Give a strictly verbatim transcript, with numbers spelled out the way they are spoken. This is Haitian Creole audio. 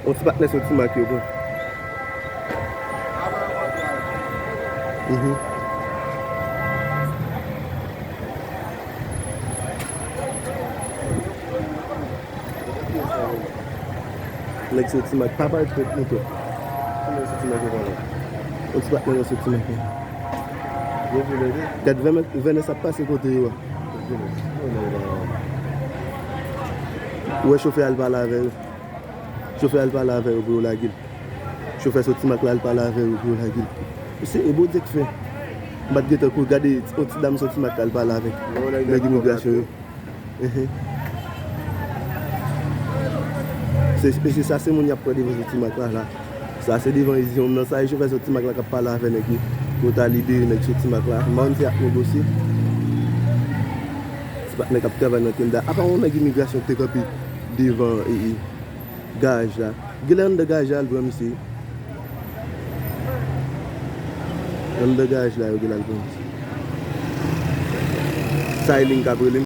Yon ti patnè soti mak yo pran. Mhm. Nèg soti mak, pa parèt fèt nou tou. Nèg soti mak yo pran. Yon ti patnè nan soti mak yo. Gad Vènè, Vènè sa ap pase kote yo a. Ou wè chofè al pale avè yo. Chofè al pale avè yo pou yo lage l. Chofè soti mak la al pale avè yo pou yo lage l. Se e Bondye k fè. M pa t gentan kouri gade yon ti dam soti mak la al pale avèk nèg imigrasyon yo. Mhm. Se, e se sa se moun y ap pran devan soti mak la la. Sa se devan izyon nan sa e chofè soti mak la k ap pale avè nèg yo. Pou yo ta libere nèg soti mak la. M pa konn si y ap negosye. Se patnè k ap travay nan tenda. Apa yon nèg imigrasyon te kanpe devan e, e, garaj la. Genlè anndan garaj la al pran misye. Anndan garaj la yo genlè al pran misye. Sa e liy k ap rele m.